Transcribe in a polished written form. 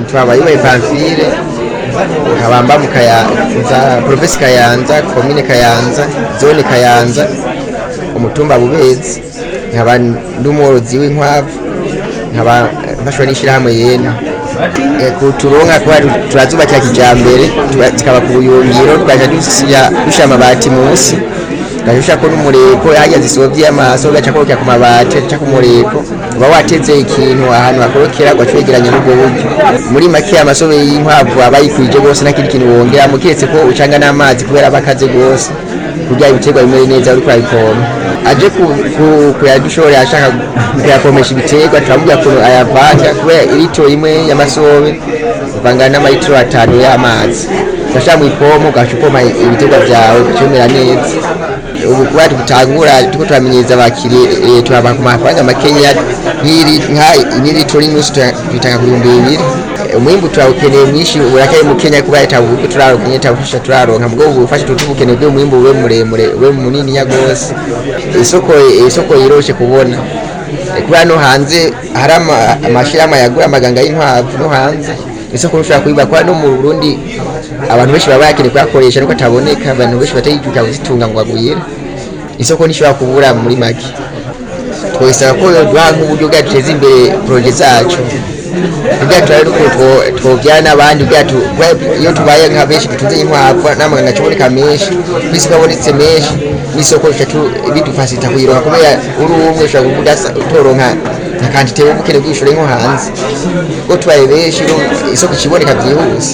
Twabayoboye Pamphile, nkaba mba mu Kayanza, provinsi Kayanza, komine Kayanza, zone Kayanza, umutumba Bubezi. Nkaba ndi umworozi w'inkwavu, nkaba mfashwa n'ishyirahamwe yena. Kuturonka kuba turazubakira kijambere, zikaba ku buyungiro, tugaca dushira amabati munsi, tugaca ko n'umureko harya zisovye amaso gaca korokera ku mabati, aca ku mureko uba wateze ikintu ahantu hakorokera, ugaca wegeranya n'ubwo buryo. Muri make, amasobe y'inkwavu aba yikwije rwose, nta kindi kintu wongeramo kiretse ko ucanga n'amazi, kubera aba akaze rwose kugira ibiterwa bimere neza uriko urabipompa. Aje kuyadushorera ashaka kuyapomesha ibiterwa, turamubwira ukuntu ayavanga, kubera ilitiro imwe y'amasobe uvanga n'amalitiro 5 y'amazi, ugashira mw'ipompo, ugaca upompa ibiterwa vyawe bica bimera neza. Ubu kuba tugitangura, turiko turamenyereza abakiriya, tubaha ku mafaranga makeya. Nk'ilitiro n'inusu tuyitanga ku 2000. Umwimbu turawukeneye mwinshi, urakaye mukenya kuba ata buryo turaronka nyene, tabufasha turaronka. Mugabo ubufasha tubukeneye kugira umwimbu ube muremure, ube munininya gose. Isoko yoroshe kubona. Kubera no hanze hari amashirahamwe yagura amaganga y'inkwavu, no hanze isoko ushobora kuyiba, kuba no mu Burundi abantu benshi baba bakeneye kuyakoresha, nuko ataboneka. Abantu benshi batayijuka kuzitunga ngo bagwire, isoko ntishobora kubura. Muri make, twosaba ko yoduha nk'uburyo bwa duteza imbere projets zacu, kugira turabe n'ukuntu twovyara n'abandi, kugira iyo tubaye nka benshi dutunze inkwavu, n'amaganga acaboneka menshi, kw'isoko abonetse menshi, n'isoko bica bidufasita kuyironka, kubera uri umwe ushobora kuba utoronka nka quantité uba ukeneye kuyishora nko hanze. Ko tubaye benshi, isoko ikiboneka vyihuse.